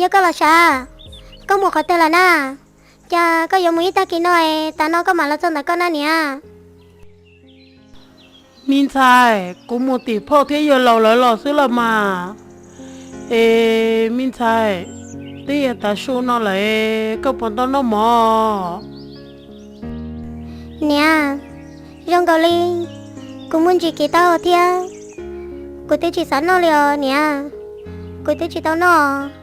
Koj los sav, koj mus qhov twg lawm na? Cas koj yuav mus ib tag kis no es tav no koj mam los txog ntawm koj na niam? Me ntxhais, kuv mus tim phauj thiab yawg laus lawv los xwb los mas. Es me ntxhais, twb yuav tav su no lawm, koj puas tau noj mov? Niam, zoo nkaus li kuv muaj ntsis kev taub hau thiab, kuv twb tsis xav noj li os niam, kuv twb tsis tau noj.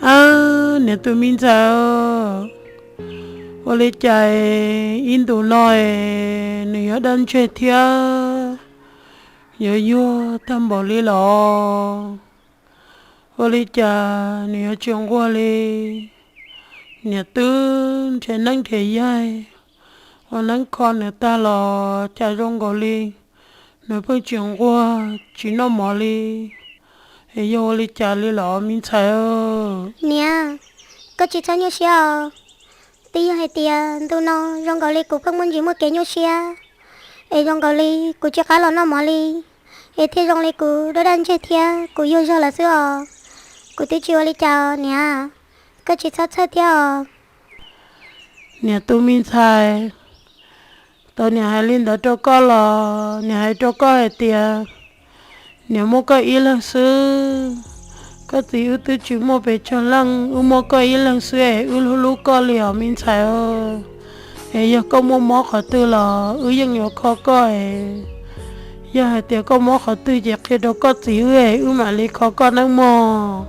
Ab, niam tus me ntxhais, ua li cas ib ntus no nws yuav daj ntseg thiab yuav yuag tag npaum li los? Ua li cas nws yuav tsis nquag li? Niam twb nrhiav neeb nrhiav yaig ua neeb kho nws tag los cas zoo nkaus li nws pheej tsis nquag tsis noj mov li. Es yog ua li cas li los me ntxhais? Niam, koj tsis txhob nyuaj siab os. Twb yog hais tias ntu no zoo nkaus li kuv pheej muaj ntsis muaj kev nyuaj siab, es zoo nkaus li kuv tsis qab los noj mov li, es thiaj zoo li kuv daj daj ntseg thiab kuv yuag zog lawm xwb os. Kuv twb tsis ua li cas niam, koj tsis txhob txhawj thiab os. Niam tus me ntxhais, tau niam hais li ntawd rau koj los niam hais rau koj hais tias niam muaj koj ib leeg xwb. Koj txiv wb twb tsis muaj pes tsawg leej, wb muaj koj ib leeg xwb es wb hlub hlub koj li os me ntxhais. Es yog koj muaj mob qhov twg los wb yeej yuav kho koj es. Yog hais tias koj mob qhov twg ces qhia rau koj txiv wb es wb mam li kho koj nawb mog.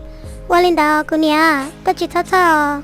Ua li ntawd kuv niam, koj tsis txhob txhawj os.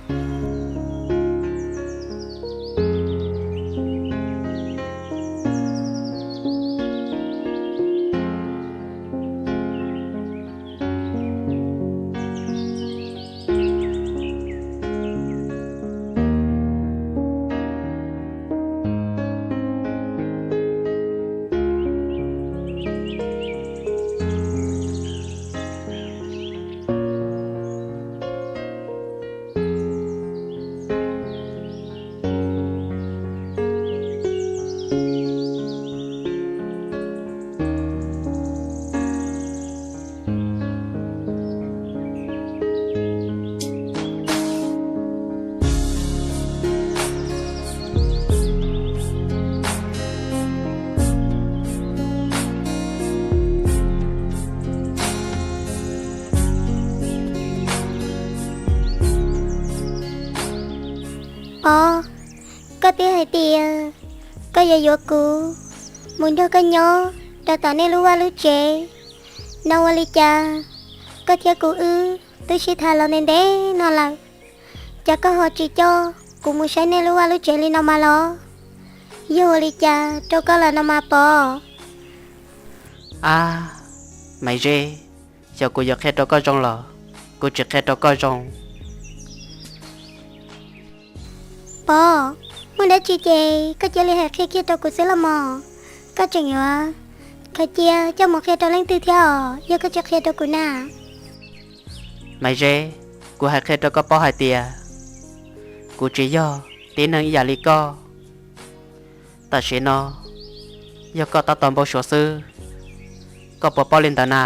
Pov, koj twb hais tias koj yuav yuav kuv mus nrog koj nyob rau tom nej lub vaj lub tsev no, ua li cas koj thiab kuv wb twb sib tham los ntev ntev no lawm, cas koj ho tsis coj kuv mus saib nej lub vaj lub tsev li no mas los? Yog ua li cas rau koj lawm no mas Pov? Ab, Maiv Zeb, xyov kuv yuav qhia rau koj zoo los kuv tsis qhia rau koj zoo. Pov, muaj dab tsi ces koj cia li hais qhia kiag rau kuv xwb los mog. Koj tseem yuav khaws cia coj mus qhia rau leej twg thiab os, yog koj tsis qhia rau kuv na? Maiv Zeb, kuv hais qhia rau koj paub hais tias kuv tsis yog tib neeg ib yam li koj. Tam sim no yog koj tab tom npau suav xwb, koj puas paub li ntawd na?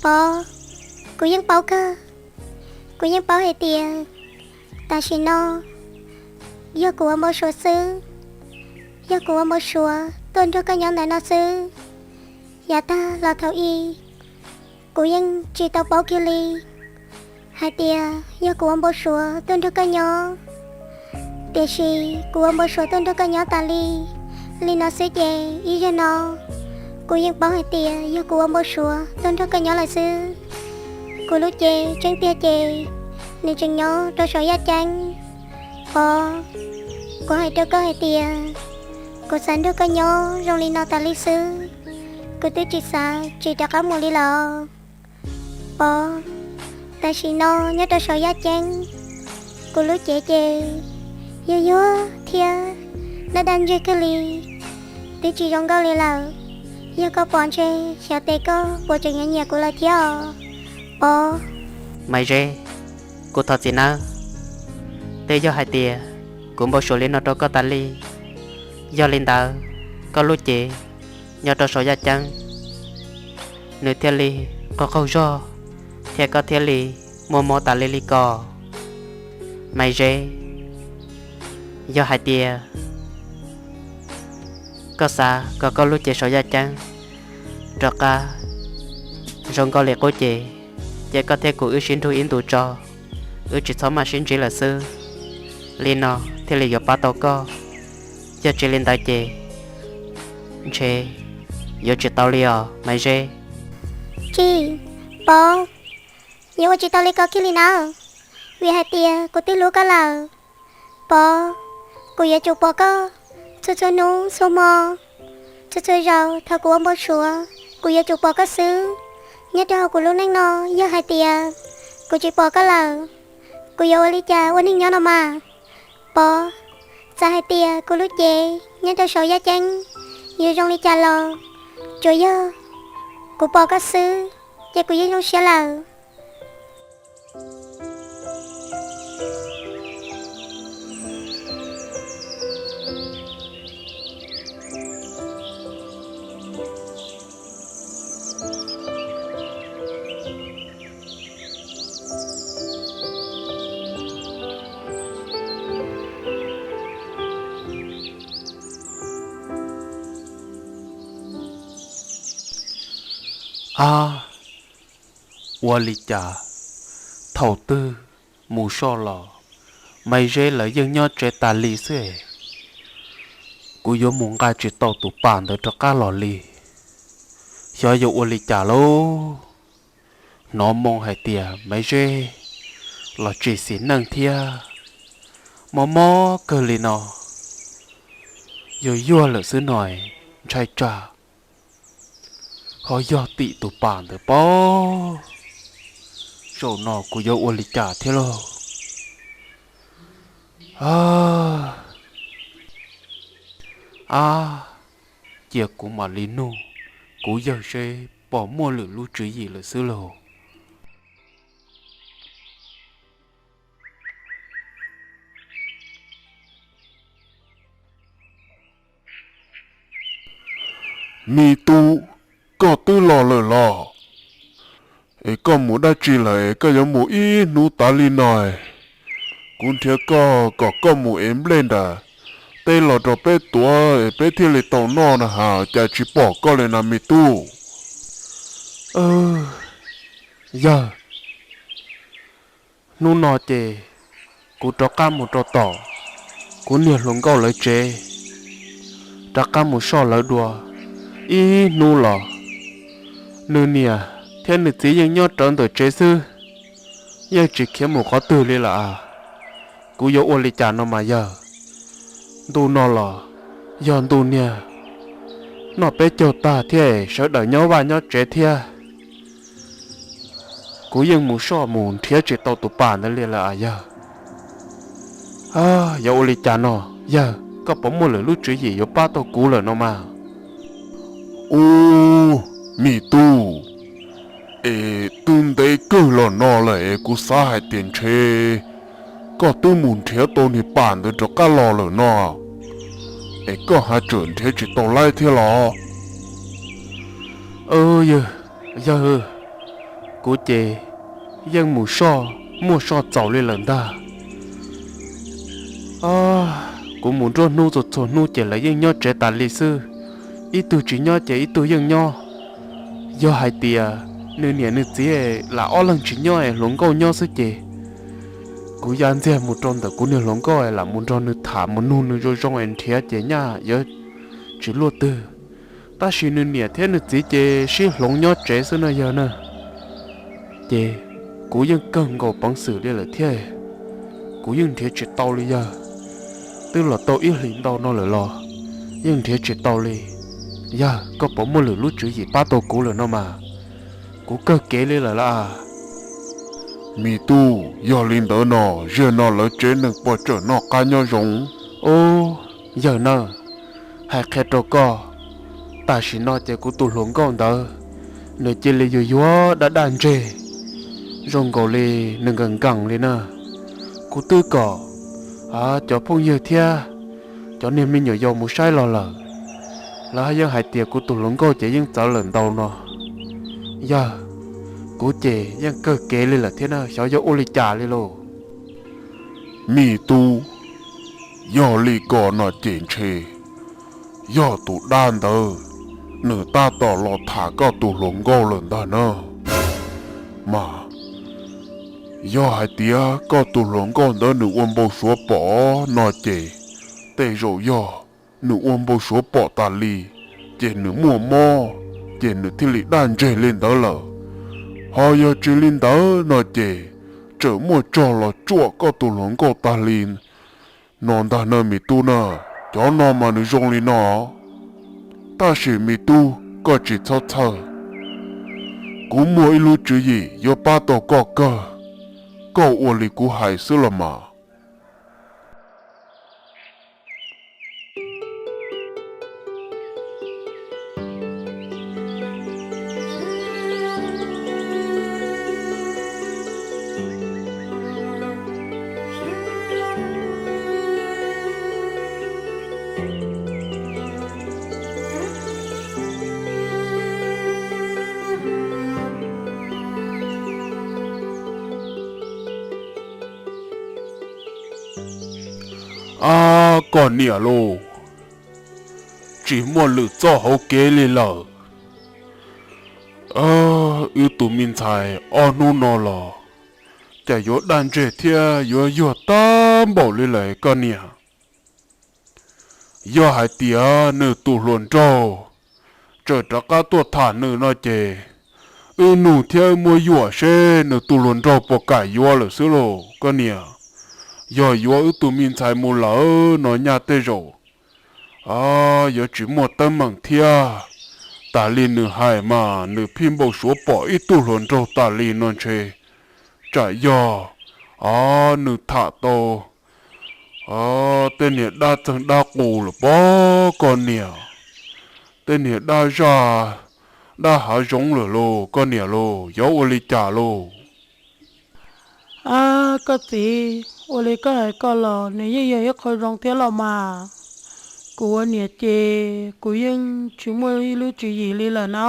Pov, kuv yeej paub kawg. Kuv yeej paub hais tias tam sim no yog kuv ua npau suav xwb, yog kuv ua npau suav tuaj nrog koj nyob ntawm no xwb. Yav tag los thaum ub kuv yeej tsis tau paub kiag li hais tias yog kuv ua npau suav tuaj nrog koj nyob. Tiam sis kuv ua npau suav tuaj nrog koj nyob tas li, li no xwb ces ib zaug no kuv yeej paub hais tias yog kuv ua npau suav tuaj nrog koj nyob lawm xwb. Kuv lub cev tseeb tiag ces nws tseem nyob rau saum yaj ceeb. Pov, kuv hais rau koj hais tias kuv xav nrog koj nyob zoo li no tas li xwb, kuv twb tsis xav tsis rov qab mus li lawm. Pov, tam sim no nyob rau saum yaj ceeb, kuv lub cev ces yuag yuag thiab daj daj ntseg kawg li, twb tsis zoo nkauj li lawm. Yog koj pom ntshe xyov tes koj puas tseem yuav nyiam kuv lawm thiab os Pov. Maiv Zeb, kuv thov txim nawb. Twb yog hais tias kuv npau suav li no rau koj tas li, yog li ntawd koj lub cev nyob rau saum yaj ceeb nws thiaj li qaug qaug zog, thiab koj thiaj li Muaj mob tas li li ko, Maiv Zeb. Yog hais tias koj xav kom koj lub cev saum yaj ceeb rov qab zoo nkauj li qub ces, ces koj thiab kuv wb sib nrug ib ntus tso, wb tsis txhob maj sib ntsib lawm xwb. Li no thiaj li yuav pab tau koj. Yog tsis li ntawd ces ntshe yuav tsis tau li os Maiv Zeb. Tsis, Pov, yuav ua tsis tau li ko kiag li nawb, vim hais tias kuv twb hlub koj lawm. Pov, kuv yuav tsum pom koj txhua txhua hnub txhua hmo, txhua txhua zaus thaum kuv ua npau suav, kuv yuav tsum pom koj xwb. Nyob rau hauv kuv lub neej no, yog hais tias kuv tsis pom koj lawm, kuv yuav ua li cas ua neej nyob no mas? Pov, txawm hais tias kuv lub cev nyob rau saum yaj ceeb yuav zoo li cas los, tsuas yog kuv pom koj xwb ces kuv yeej zoo siab lawm. Ab, ua li cas thaum twg mus soj los Maiv Zeb lawv yeej nyob tsev tas li xwb es, kuv yuav mus nqa tsis tau tus pam ntawd rov qab los li. Xyov yuav ua li cas lauj. Hnov moo hais tias Maiv Zeb los tsis xis neej thiab, mob mob kawg li no. Yog yuag lawm xwb no, ntshai tsam ho yog tim tus pam ntawd pob. Zaum no kuv yuav ua li cas thiab lauj? Ab, cia kuv mam li nug kuv yawg seb puas muaj lwm lub tswv yim lawm xwb lauj. Me tub, koj twb los lawm los? Es koj mus dab tsi lawm es koj yuav mus ib hnub tas li no? Kuv nrhiav koj kom koj mus ev nplej nram teb los rau peb tuav es peb thiaj li tau noj na has, cas tsis pom koj li na me tub? Yawg, hnub no ces kuv rov qab mus rau tom kuv niag hluas nkauj lawv tsev, rov qab mus soj lawv dua ib hnub los, nws niam thiab nws txiv yeej nyob rawv ntawm tsev xwb, yeej tsis khiav mus qhov twg li lawm as. Kuv yuav ua li cas no mas yawg? Ntu no los yog ntu niag noj peb caug tag thiab, sawv daws nyob vaj nyob tsev thiab. Kuv yeej mus soj mus nrhiav tsis tau tus pam ntawd li lawm as yawg. Yuav ua li cas no yawg? Koj puas muaj lwm lub tswv yim yuav pab tau kuv lawm no mas? Ub, me tub, es twb ntev kawg los no lawm es kuv xav hais tias ntshe koj twb mus nrhiav tau niag pam ntawd rov qab los lawm no, es koj ho tseem nrhiav tsis tau laib thiab los? Yawg, kuv ces yeej mus soj muaj soj txaus li lawm ntag. Kuv mus nruab hnub txhua txhua hnub ces lawv yeej nyob tsev tas li xwb, ib tug tsis nyob ces ib tug yeej nyob. Yog hais tias nws niam nws txiv lam ob leeg tsis nyob es hluas nkauj nyob xwb ces kuv ya ntxiag mus rau ntawm kuv niag hluas nkauj es lam mus nrog nws tham mus nug nws zoo zoo es nrhiav ces nyaj yuav tsis luaj twg. Tab sis nws niam thiab nws txiv ces sib hloov nyob tsev xwb no yawg na. Ces kuv yeej kawg nkaus peev xwm li lawm thiab, kuv yeej nrhiav tsis tau li yawg. Twb los tau ib hlis ntau no lawm los yeej nrhiav tsis tau li. Yawg, koj puas muaj lwm lub tswv yim pab tau kuv lawm no mas? Kuv kawg kev li lawm lauj. Me tub, yog li ntawd no, zaum no lawv tsev neeg puas tseem noj qab nyob zoo? Ub, yawg na, hais qhia rau koj, tam sim no ces kuv tus hluas nkauj ntawd nws cia li yuag yuag daj daj ntseg, zoo nkaus li nws nkees nkees li na. Kuv twb kom cov phooj ywg thiab cov niag me nyuam yaus mus saib los lawm, lawv yeej hais tias kuv tus hluas nkauj ces yeej txawv lawm ntau no. Yawg, Kuv ces yeej kawg kev li lawm thiab na, xyov yog ua li cas li lauj. Me tub, yog li ko no ces ntshe yog tus dab ntawd nws tab tom los tham koj tus hluas nkauj lawm ntag na. Mas yog hais tias koj tus hluas nkauj ntawd nws ua npau suav pom no ces tej zaum yog nws ua npau suav pom tas li, ces nws muaj mob, ces nws thiaj li daj ntseg li ntawd lawm. Ho yog tsis li ntawd no ces tseem muaj tsog los tsuam koj tus hluas nkauj tag li no ntag na me tub na. Cov no mas nws zoo li no. Tab sis me tub, koj tsis txhob txhawj, kuv muaj ib lub tswv yim yuav pab tau koj kawg, koj ua li kuv hais xwb los mas. Ab, koj niam lauj, tsis muaj lwm txoj hauv kev li lawm. Wb tus me ntxhais ob hnub no los cas yuav daj ntseg thiab yuav yuag tag npaum li lawm koj niam. Yog hais tias nws tus hluas nraug tseem rov qab tuaj tham nws no ces wb nug thiab wb muab yuam seb nws tus hluas nraug puas kam yuav lawm xwb lauj koj niam. Yog yuav wb tus me ntxhais mus lawm no nyaj tej zaum yuav tsis muaj teeb meem thiab. Tas li nws hais mas nws pheej npau suav pom ib tug hluas nraug tas li no ntshe tsam yog nws tham tau tej niag dab txeeg dab qus lawm pob koj niam. Tej niag dab zaj dab hav zoov lawm lauj koj niam lauj, yuav ua li cas lauj? Ab, koj txiv, ua li koj hais koj los nws yeej yog ib qho zoo thiab los mas. Kuv ua niam ces kuv yeej tsis muaj ib lub tswv yim li lawm na.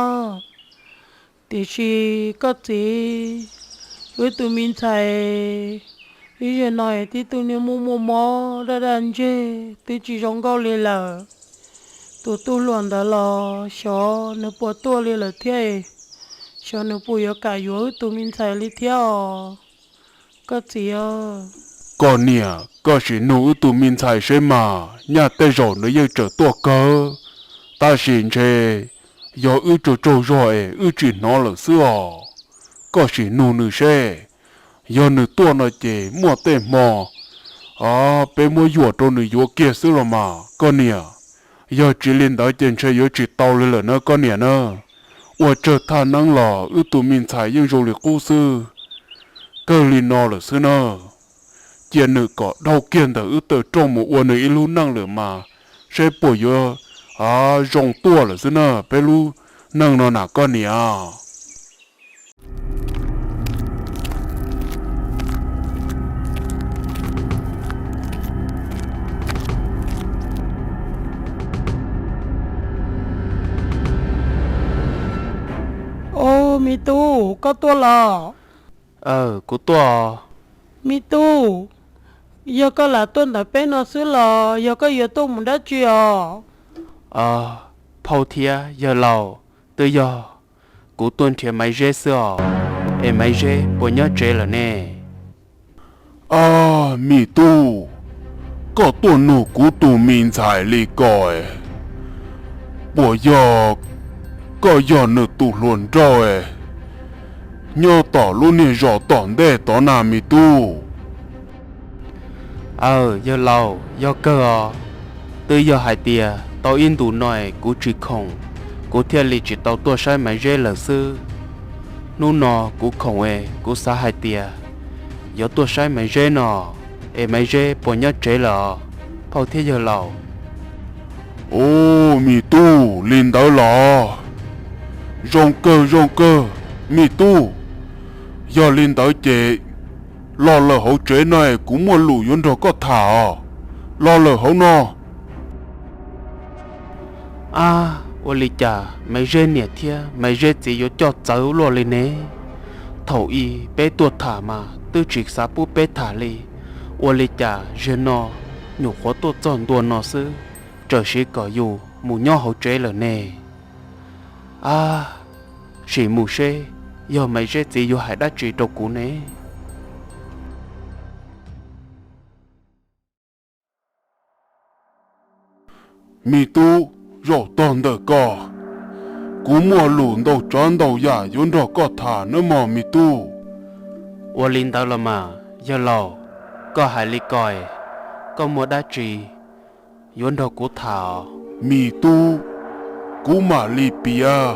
Tiam sis koj txiv, wb tus me ntxhais ib zaug no tib tug niag muaj muaj mob daj daj ntseg twb tsis zoo nkauj li lawm. Tus tub hluas ntawd los xyov nws puas tuaj li lawm thiab, xyov nws puas yuav kam yuav wb tus me ntxhais li thiab os, koj txiv. Koj niam, koj sim nug wb tus me ntxhais seb mas nyaj tej zaum nws yeej tseem tuaj kawg, tab sis ntshe yog wb tsaug tsaug zog es wb tsis hnov lawm xwb os. Koj sim nug nws seb, yog nws tuaj no ces muaj tej hmo peb muab yuam rau nws yuav kiag xwb los mas koj niam. Yog tsis li ntawd ces ntshe yuav tsis tau li lawm na koj niam na. Ua tsawg thaj neeb los wb tus me ntxhais yeej zoo li qub xwb, kawg li no lawm xwb na. Cia nws kom dhau kiag ntawm wb tawm rooj mus ua nws ib lub neej lawm mas seb puas yuav zoo tuaj lawm xwb na peb lub neej no na koj niam. Au, me tub, koj tuaj los? Kuv tuaj. Me tub, yog koj lam tuaj ntawm peb no xwb los yog koj yuav tuaj mus dab tsi os? Phauj thiab yawg laus, twb yog kuv tuaj nrhiav Maiv Zeb xwb os, es Maiv Zeb puas nyob tsev lawm ne? Ab, me tub, koj tuaj nug kuv tus me ntxhais li ko, puas yog koj yog nws tus hluas nraug nyob tom lub niag zos tom ntej tod na me tub? Aw, yawg laus, yog kawg os. Twb yog hais tias tau ib ntus no es kuv tsis khoom, kuv thiaj li tsis tau tuaj saib Maiv Zeb lawm xwb. Hnub no kuv khoom es kuv xav hais tias yuav tuaj saib Maiv Zeb no, es Maiv Zeb puas nyob tsev lawm os, phauj thiab yawg laus? Au, me tub, li ntawd los? Zoo kawg, zoo kawg, me tub. Yog li ntawd ces los lawm hauv tsev no es kuv muaj lus yuav nrog koj tham os. Los lawm hauv no. Ab, ua li cas Maiv Zeb niam thiab Maiv Zeb txiv yuav coj txawv luaj li ne? Thaum ub peb tuaj tham mas twb tsis xav pub peb tham li, ua li cas zaum no nyuam qhuav tuaj txog ntua no xwb, txawm siv kom yus mus nyob hauv tsev lawm ne. Ab, sim mus seb yog Maiv Zeb txiv yuav hais dab tsi rau kuv ne. Me tub, zaum tog ntawm koj, kuv muaj lus ntau tsav ntau yam yuav nrog koj tham nawb mog me tub. Ua li ntawd los mas yawg laus, koj hais li ko, koj muaj dab tsi yuav nrog kuv tham? Me tub, kuv mam li piav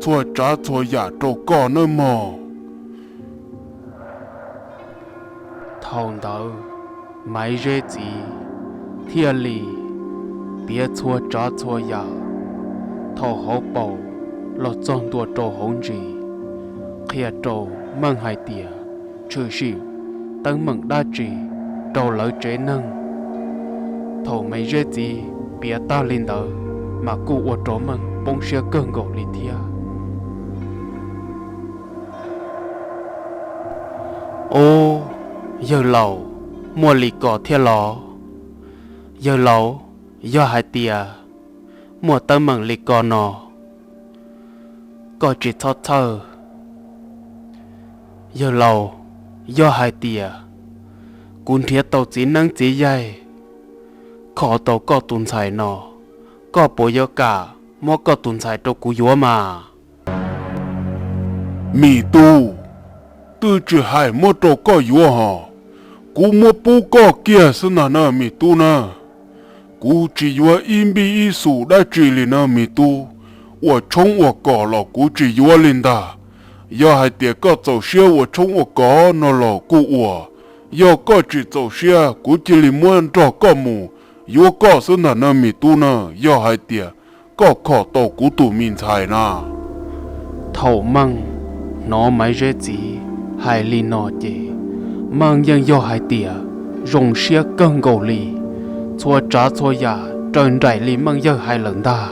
txhua tsav txhua yam rau koj nawb mog. Thaum ntawd Maiv Zeb txiv thiaj li piav txhua tsav txhua yam thaum hauv paus los txog ntua rau hauv ntsis, qhia rau Meej hais tias tshwm sim teeb meem dab tsi rau lawv tsev neeg. Thaum Maiv Zeb txiv piav tag li ntawd mas kuj ua rau Meej poob siab kawg nkaus li thiab. Ob, yawg laus, muaj li ko thiab los? Yawg laus, yog hais tias muaj teeb meem li ko no, koj tsis txhob txhawj. Yawg laus, yog hais tias kuv nrhiav tau txiv neeb txiv yaig kho tau koj tus ntxhais no, koj puas yuav kam muab koj tus ntxhais rau kuv yuav mas? Me tub, twb tsis hais muab rau koj yuav hos, kuv muab pub koj kiag xwb ntag na me tub na. Kuv tsis yuav ib npib ib xus dab tsi li na me tub, ua tshoob ua kos los kuv tsis yuav li ntag. Yog hais tias koj txaus siab ua tshoob ua kos no los kuj ua, yog koj tsis txaus siab kuv cia li muab nrog koj mus yuav koj xwb ntag na me tub na, yog hais tias koj kho tau kuv tus me ntxhais na. Thaum Meej hnov Maiv Zeb txiv hais li no ces Meej yeej yog hais tias zoo siab kawg nkaus li, txhua tsav txhua yam raws nraim li Meej yawg hais lawm ntag.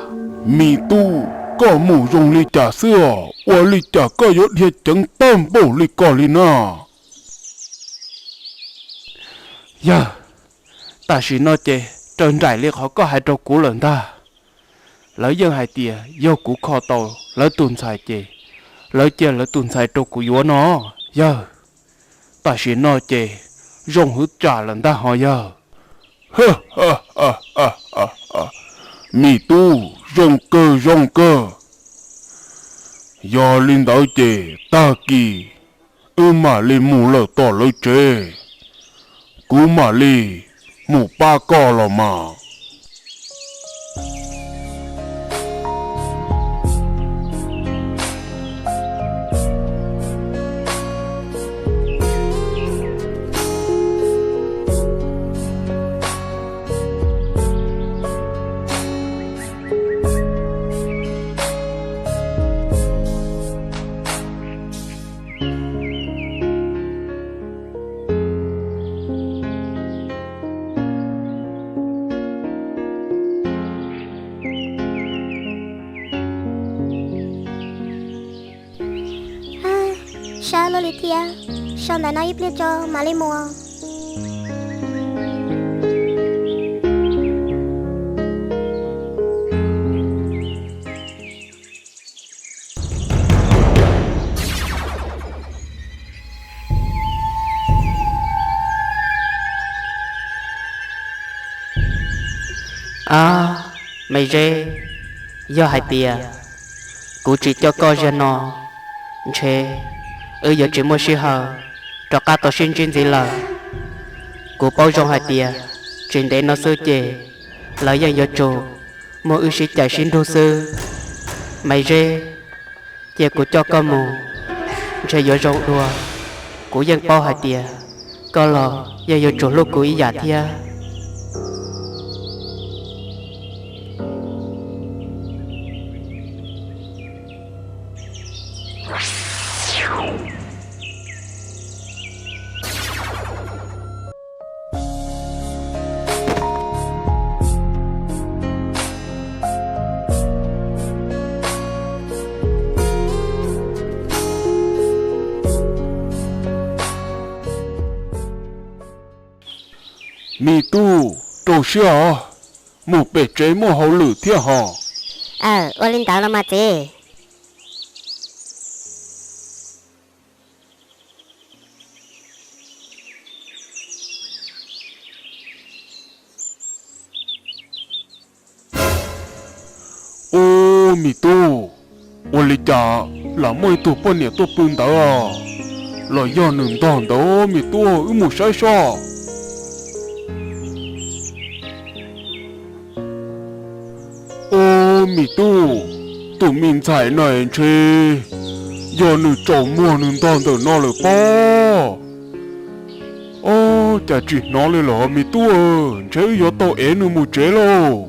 Me tub, koj mus zoo li cas xwb os, ua li cas koj yuav dhia ceev tag npaum li ko li na? Yawg, tam sim no ces raws nraim li qhov koj hais rau kuv lawm ntag. Lawv yeej hais tias yog kuv kho tau lawv tus ntxhais ces lawv cia lawv tus ntxhais rau kuv yuav no. Yawg, tam sim no ces zoo hwv tsam lawm ntag hos yawg. Me tub, zoo kawg zoo kawg. Yog li ntawd ces tag kis wb mam li mus lawm tom lawv tsev, kuv mam li mus pab koj los mas. Sawv luaj li thiab, sau ntawm no ib pliag tso mam li mus. Ab, Maiv Zeb, yog hais tias kuv tsis coj koj zaum no, ntshe wb yuav tsis muaj sij hawm rov qab tau sib ntsib ntxiv lawm. Kuv paub zoo hais tias tsis ntev no xwb ces lawv yeej yuav tsum muab wb sib cais sib nrug xwb. Maiv Zeb, cia kuv coj koj mus, ntshe yuav zoo dua. Kuv yeej paub hais tias koj los yeej yuav tsum hlub kuv ib yam thiab. Me tub, rau siab os, mus pem tsev muaj hauj lwm thiab hos. Aw, ua li ntawd los mas txiv. Ub, me tub, ua li cas lam muaj ib tug poj niam tuaj pw ntawd os? Los yog nws ntog ntawd, me tub, wb mus saib soj. Ub, me tub, tus me ntxhais no ntshe yog nws tsaus muag nws ntog ntawm no lawm pob. Ob, cas tsis hnov li lawm me tub, ntshe wb yuav tau ev nws mus tsev lauj.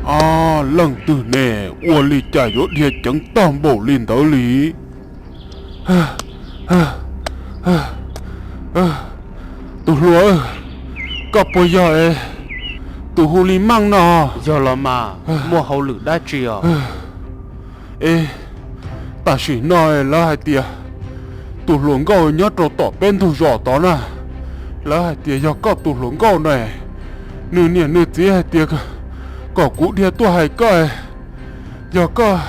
Ab, leej twg ne, ua li cas yuav dhia ceev tag npaum li ntawd li? Tus hluas, koj puas yog es tus hu li Meej no? Yog los mas, muaj hauj lwm dab tsi os? Es tam sim no lawv hais tias tus hluas nkauj nyob rau tom peb ntug zos tod na, lawv hais tias yog koj tus hluas nkauj na, nws niam nws txiv hais tias kom kuv dhia tuaj hais koj, yog koj,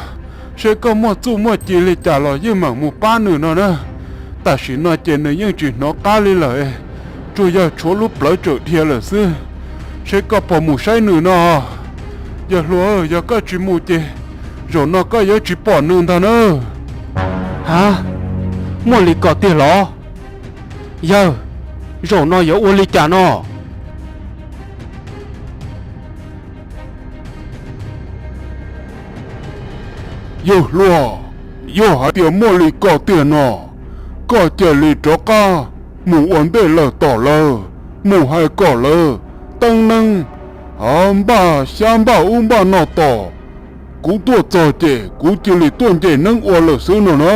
seb koj muaj txuj muaj ci li cas los yeej meem mus pab nws no na. Tam sim no ces nws yeej tsis hnov qab li lawm, tsuas yog tshuav lub plawv tsawm dhia lawm xwb. Seb koj puas mus saib nws no? Yawg hluas, yog koj tsis mus ces zaum no koj yuav tsis pom nws ntag na. Ha, muaj li ko tiag los? Yawg, zaum no yuav ua li cas no? Yawg hluas, yog hais tias muaj li ko tiag no, koj cia li rov qab mus ua ntej lawm tom lawv, mus hais kom lawv teeb neeb npaj xyab npaj ub npaj no tos. Kuv tuaj txog ces kuv cia li tuaj nce neeb ua lawm xwb no na.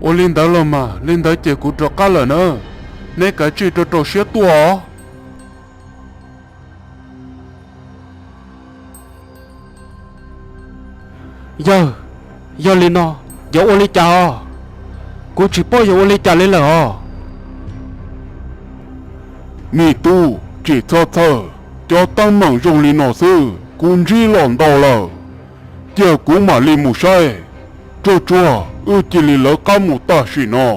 Ua li ntawd los mas, li ntawd ces kuv rov qab lawm na. Neb kav tsij rau rau siab tuaj os. Yawg, yog li no, yuav ua li cas os? Kuv tsis paub yuav ua li cas li lawm os. Me tub, tsis txhob txhawj, cov teeb meem zoo li no xwb kuv ntsib los ntau lawm. Cia kuv mam li mus saib. Tsuag tsuag, wb cia li lawv qab mus tam sim no.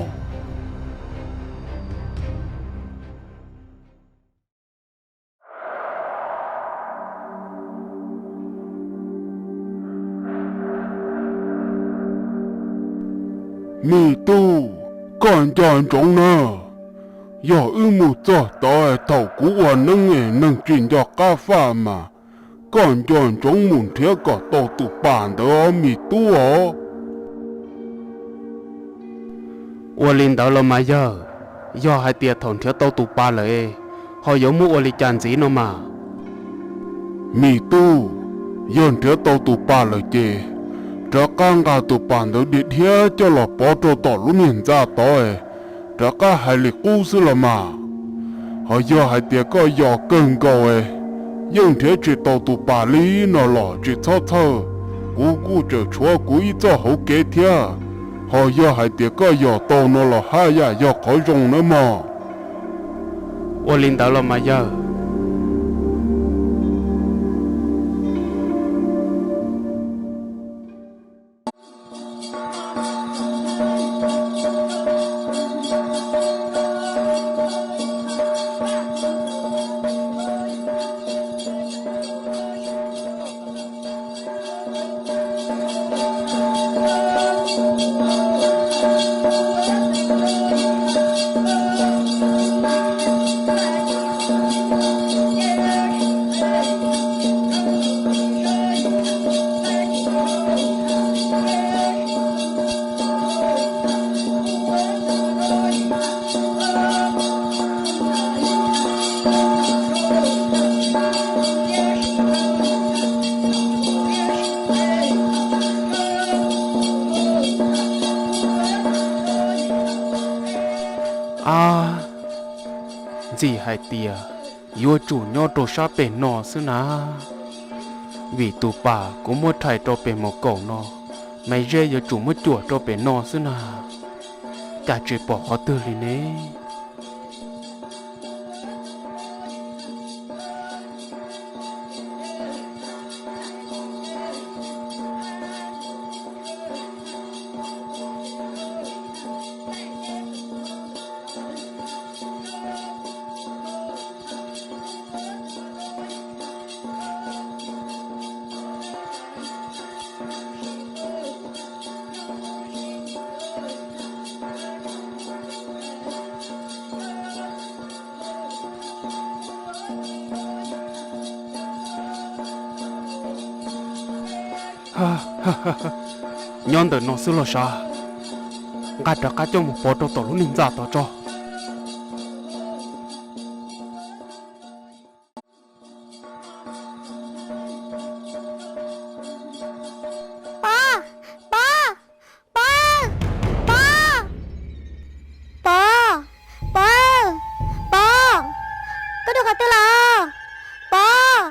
Me tub, koj nco ntsoov na, yog wb mus txog tod thaum kuv ua neeb neeg tsis nco qab faj mas, koj nco ntsoov mus nrhiav kom tau tus pas ntawd os me tub os. Ua li ntawd los mas yawg, yog hais tias thaum nrhiav tau tus pas lawm, ho yuav muab ua li cas ntxiv no mas? Me tub, yog nrhiav tau tus pas lawm ces rov qab nqa tus pas ntawd dhia dhia coj los pov rau tom lub niag ntxa tod, rov qab hais li qub xwb los mas. Ho yog hais tias koj yos kawg nkaus, yeej nrhiav tsis tau tus pas li no los tsis txhob txhawj, kuv kuj tseem tshuav kuv ib txoj hauv kev thiab. Ho yog hais tias koj yos tau no los haj yam yog qhov zoo nawb mog. Ua li ntawd los mas yawg. Ab, ntxim hais tias yuav tsum nyob rau sab pem no xwb na, vim tus pas kuv muab rhais rau pem mus kaum no, Maiv Zeb yuav tsum muab cuam rau pem no xwb na, cas tsis pom qhov twg li ne? Nyob ntawm no xwb los sav, nqa rov qab coj mus pov rau tom lub niag ntxa tod tso. Pov, Pov, Pov, Pov, Pov, Pov, Pov, koj rau qhov twg lawm? Pov,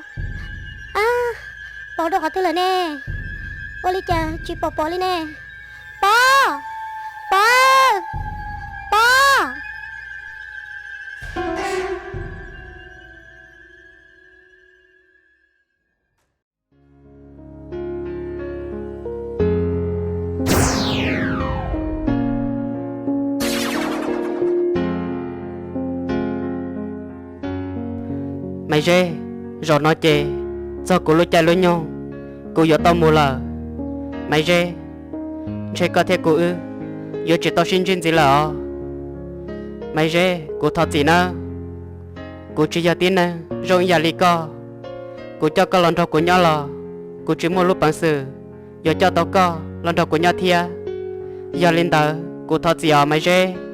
Pov rau qhov twg lawm ne? Ua li cas tsis pom Pov li ne? Pov, Pov, Pov. Maiv Zeb, zaum no ces txog kuv lub caij lub nyoog, kuv yuav tau mus lawm. Maiv Zeb, ntshe koj thiab kuv wb yuav tsis tau sib ntsib ntxiv lawm os. Maiv Zeb, kuv thov txim nawb. Kuv tsis yog tib neeg zoo ib yam li koj. Kuv coj koj los nrog kuv nyob los kuv tsis muaj lub peev xwm yuav coj tau koj los nrog kuv nyob thiab. Yog li ntawd kuv thov txim os Maiv Zeb.